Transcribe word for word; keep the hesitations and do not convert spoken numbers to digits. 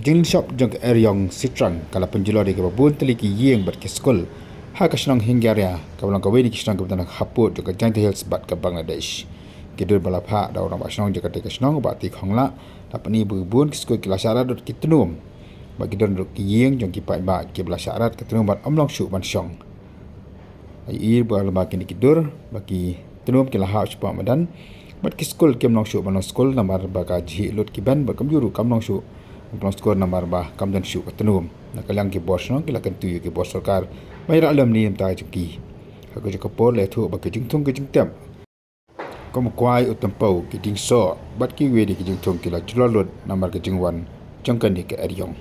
Jingshop jong ka Eriong Sitrang ka la pynjulor ïa kiba bun tylli ki ïing bad ki skul ha ka shnong Hingaria, kaba long kawei na ki shnong kiba don hapoh jong ka Jaintia Hills bad ka Bangladesh. Ki dur ba la phah da u rangbah shnong jong katei ka shnong, Bah T. Khonglah, la pyni ba bun ki skul ki la shah rat ki tnum bad ki don ruh ki ïing jong ki paidbah kiba la shah rat ka tnum bad ym long shuh ban shong. Ïa i ba la ba kine ki dur ba ki tnum ki la hap shapoh madan bad ki skul kim long shuh ban long skul namar ba ka jhieh lut ki ban bad kumjuh ruh kam long shuh ban long skul namar ba kam don shuh ka tnum. Na ka liang ki bor shnong ki la kyntu ïa ki bor sorkar ban ïarap lem na ka bynta jong ki. Ha kajuh ka por la ïathuh ba ki jingthung ki jingtep kum u kwai, u tympew, ki dieng soh bad kiwei de ki jingthung ki la julor lut namar ka jingwan jong kane ka Eriong.